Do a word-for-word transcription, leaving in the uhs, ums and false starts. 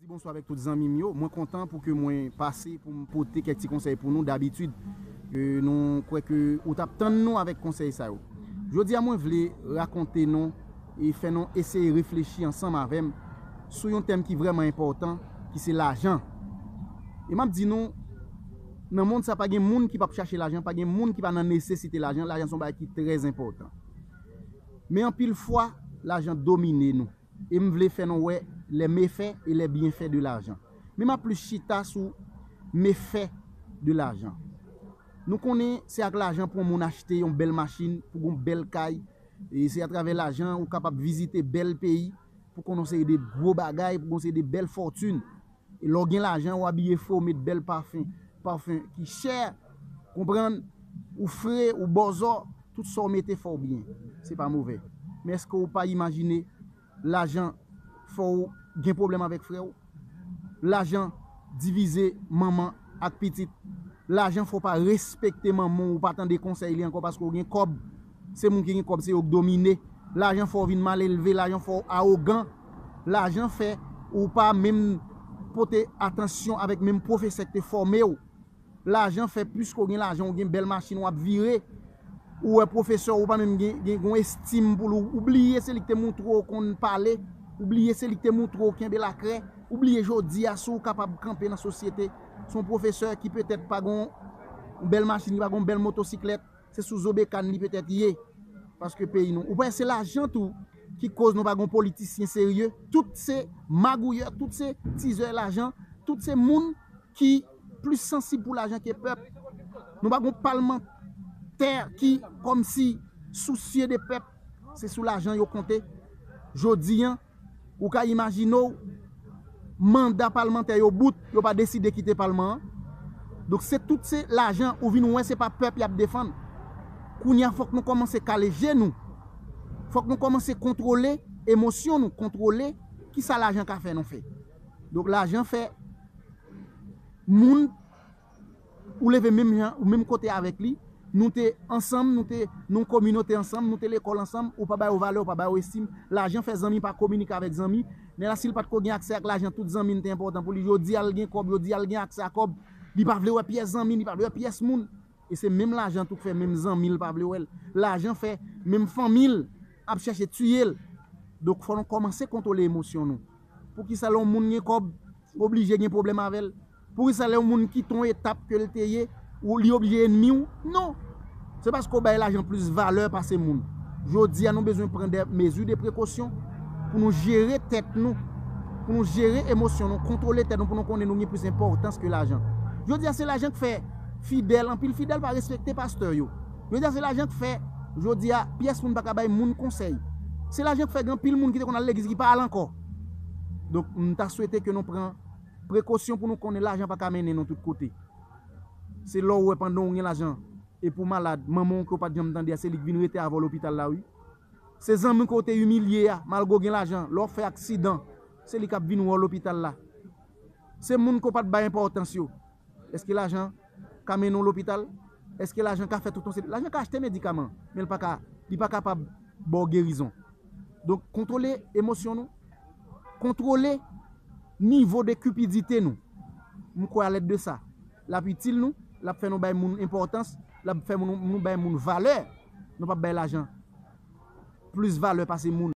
Bonswa avèk tout zanmi m yo. Mwen kontan pou ke mwen pase pou m pote kèk ti konsèy pou nou. Dabitid, e, nou kwè ke ou t ap tann nou avèk konsèy sa yo. Jodi a, mwen vle rakonte nou e fè nou eseye reflechi ansanm avè m sou yon tèm ki vrèman enpòtan, ki se lajan. E m ap di nou, nan mond sa, pa gen moun ki p ap chache lajan, pa gen moun ki pa nan nesesite lajan. Lajan se yon bagay ki trè enpòtan. Men anpil fwa, lajan domine nou. E m vle fè nou wè les méfaits et les bienfaits de l'argent. Men m ap plis chita sou mefè de lajan. Nou konnen se ak lajan pou yon moun achte yon bèl machin, pou yon bèl kay. E se atravè lajan ou kapab vizite bèl peyi, pou konn yon seri de gwo bagay, pou yon seri de bèl fòtin. E lè w gen lajan, w abiye fre, w met bèl pafen, pafen ki chè, konprann, ou fre, ou bòzò, tout sa w mete fè w byen. Se pa movè. Men èske w pa imajine lajan fè w gen pwoblèm avèk frè w? Lajan divize manman ak pitit. Lajan fè w pa respekte manman w, ou pa tande konsèy li ankò paske w gen kòb. Se moun ki gen kòb, se yo k domine. Lajan fè w vin malelve, lajan fè w awogan. Lajan fè ou pa menm pote atansyon avèk menm pwofesè ki te fòme w. Lajan fè plis ke w gen lajan, ou gen bèl machin, w ap vire. Ou wè pwofesè w pa menm gen, gen, gen yon estim pou li. Ou bliye se li ki te moutre w konn pale. Ou bliye se li ki te moutre w kenbe lakrè. Ou bliye jodi a si w kapab kanpe nan sosyete. Se yon pwofesè ki petèt pa gen yon bèl machin, ki pa gen yon bèl motosiklèt. Se sou zo bekàn li petèt ye. Paske peyi nou. Ou wè se lajan tou ki koz nou pa gen yon politisyen serye. Tout se magouyè, tout se tizè lajan, tout se moun ki plis sansib pou lajan ke pèp. Nou pa gen yon palmantè ki kòmsi sousye de pèp. Se sou lajan yo konte. Jodi a, ou ka imajine w, manda palmantè yo bout, yo pa deside kite palman an. Donk se tout se lajan, ou vin wè se pa pèp y ap defann. Kounye a fòk nou kòmanse kale je nou. Fòk nou kòmanse kontwole emosyon nou, kontwole kisa lajan ka fè nou fè. Donk lajan fè moun ou leve menm jan, ou menm kote avèk li, nou te ansanm, nou te nan yon kominote ansanm, nou te lekòl ansanm, ou pa ba yo valè, ou pa ba yo estim. Lajan fè zanmi pa kominike avèk zanmi. Nèg la, si l pa t ko gen aksè ak lajan, tout zanmi l te enpòtan pou li. Jodi a, l gen kòb, jodi a, l gen aksè a kòb. Li pa vle wè pyès zanmi, li pa vle wè pyès moun. E se menm lajan tou k fè menm zanmi l pa vle wè l. Lajan fè menm fanmi l ap chèche tiye l. Donk, fò nou kòmanse kontwole emosyon nou. Poukisa lè yon moun gen kòb, oblije gen pwoblèm avè l? Poukisa lè yon moun kite yon etap ke l te ye, ou li oblije enmi w? Non. Se paske w bay lajan plis valè pase moun. Jodi a, nou bezwen pran de mezi de prekosyon pou nou jere tèt nou, pou nou jere emosyon nou, kontwole tèt nou, pou nou konnen nou gen plis enpòtans ke lajan. Jodi a, se lajan k fè fidèl, anpil fidèl pa respekte pastè yo. Jodi a, se lajan k fè, jodi a, pyès moun pa ka bay moun konsèy. Se lajan k fè gen anpil moun ki te konn al legliz ki pa al ankò. Donk, m ta swete ke nou pran prekosyon pou nou konnen lajan pa ka mennen nou tout kote. Se lè w wè pandan w gen lajan, epi w malad, manman w ke w pa t janm tande a, se li k vin rete avè w lopital la, wi. Se zanmi w ke w te imilye a, malgre w gen lajan, lè w fè aksidan, se li k ap vin wè w lopital la. Se moun ke w pa t bay enpòtans yo. Èske lajan ka mennen w lopital? Èske lajan ka fè tout yon seri? Lajan ka achte medikaman, men l pa ka, li pa kapab ba w gerizon. Donk, kontwole emosyon nou. Kontwole nivo de kipidite nou. M kwè alèd de sa, l ap itil nou, l ap fè nou bay moun enpòtans, l ap fè moun, nou bay moun valè. Nou p ap bay lajan plis valè pase moun.